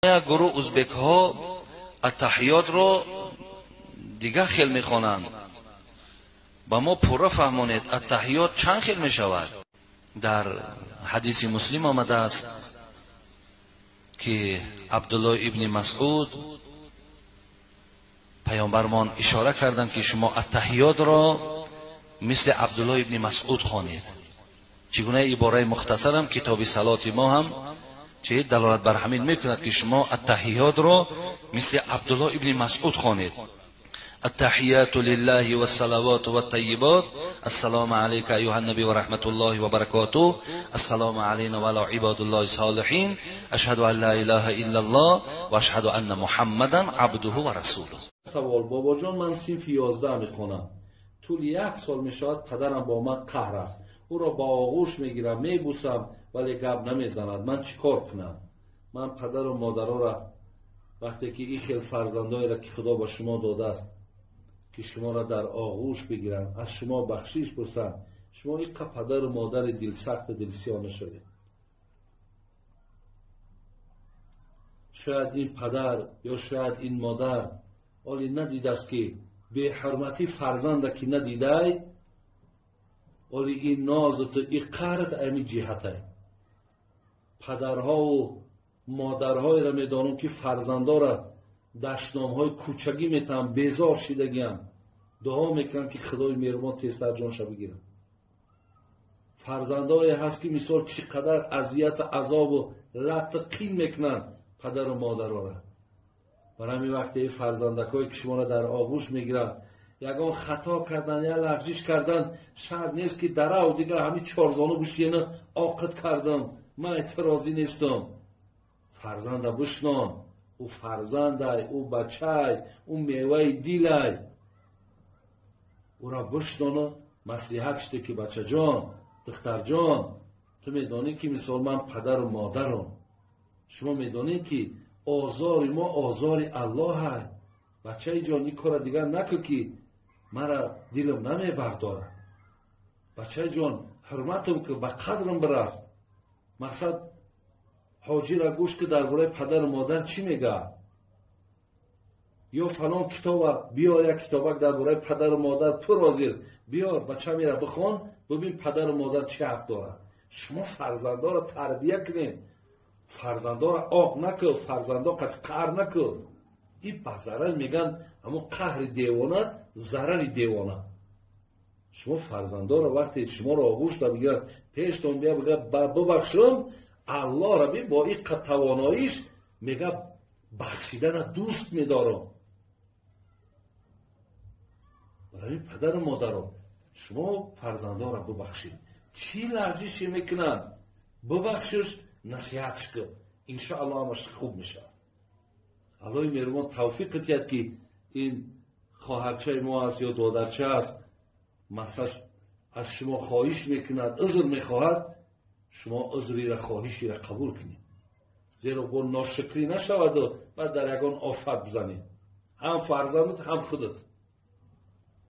Як гурӯҳ узбекҳо аттаҳиётро дигар хел мехонанд. Ба мо пурра фаҳмонед, аттаҳиёт чанд хел мешавад? Дар ҳадиси Муслим омадааст, ки Абдуллоҳ ибни Масъуд паёмбармон ишора карданд, ки шумо аттаҳиётро мисли Абдуллоҳ ибни Масъуд хонед. Чӣ гуна ибораи мухтасарам китоби салоти мо ҳам чӣ далолат бар ҳамин мекунад, ки шумо аттаҳиётро мисли Абдуллоҳ ибни Масъуд хонед. التحيات لله والصلوات والطيبات السلام عليك أيها النبي ورحمة الله وبركاته السلام علينا وعلى عباد الله الصالحين أشهد أن لا إله إلا الله وأشهد أن محمدا عبده ورسوله. Савол: бобоҷон, ман синфи 11 мехонам. Тӯли як сол мешавад, падарам бо ман қаҳр аст. Ӯро ба оғӯш мегирам, мебусам, вале гап намезанад. Ман чӣ кор кунам? Ман падару модарора, вақте ки ин хел фарзандоеро, ки Худо ба шумо додааст, ки шуморо дар оғӯш бигиранд, аз шумо бахшиш пурсанд, шумо иққа падару модари дилсахту дилсиёҳ нашавед. Шояд ин падар ё шояд ин модар оли надидааст, ки беҳурматӣ фарзанда ки надидай, оли ин нозату ин қаҳрат ами ҷиҳатай. Падарҳову модарҳоеро медонам, ки фарзандора дашномҳои кӯчагӣ метаҳанд, безор шидагиам, дуо мекунанд, ки Худои меҳрубон тезтар ҷонша бигирад. Фарзандое ҳаст, ки мисол чӣ қадар азияту азобу латту қин мекунанд падару модарора. Бар ҳамин вақте ин фарзандакое, ки шуморо дар оғӯш мегиранд, ягон хато кардан, я лағжиш кардан, шарт нест, ки дарав дигар ҳамин чорзону бушиена оқид кардам, ман эътирозӣ нестам. Фарзанда бишнон, ӯ фарзандай, ӯ бачай, ӯ меваи дилай. Ӯро бишнону маслиҳат шуде, ки бачаҷон, духтарҷон, ту медонӣ, ки мисол ман падару модарам, шумо медонед, ки озори мо озори Аллоҳай. Бачаи ҷон, ин кора дигар накун, ки мара дилам намебардорад. Бачаи ҷон, ҳурматам ку, ба қадрам бирас. Мақсад, ҳоҷира гӯш ки дар бораи падару модар чӣ мегӯяд, ё фалон китоба биёр, як китобак дар бораи падару модар пур ҳозир биёр, бача мера бихон, бибин падару модар чӣ ҳақ дорад. Шумо фарзандоро тарбия кунед, фарзандоро оқ накун, фарзандо қати қаҳр накун. Ин ба зарар мегӯянд, ҳамон қаҳри девона зарари девона. Шумо фарзандоро вақте шуморо оғӯшта бигиранд, пештон бия, бигӯяд бубахшум, Аллоҳро би бо иққа тавоноиш мега бахшидана дӯст медорам. Барои падару модаро, шумо фарзандоро бубахшед. Чӣ лағжише мекунанд, бубахшиш, насиҳатш кун, иншоаллоҳ ҳамаш хуб мешавад. Аллоҳи меҳрубон тавфиқ диҳад, ки ин хоҳарчаи мо аст ё додарча аст, мақсад аз шумо хоҳиш мекунад, узр мехоҳад, шумо узрира хоҳишира қабул кунед, зеро бо ношукрӣ нашаваду баъд дар ягон офат бизанед, ҳам фарзандат, ҳам худат.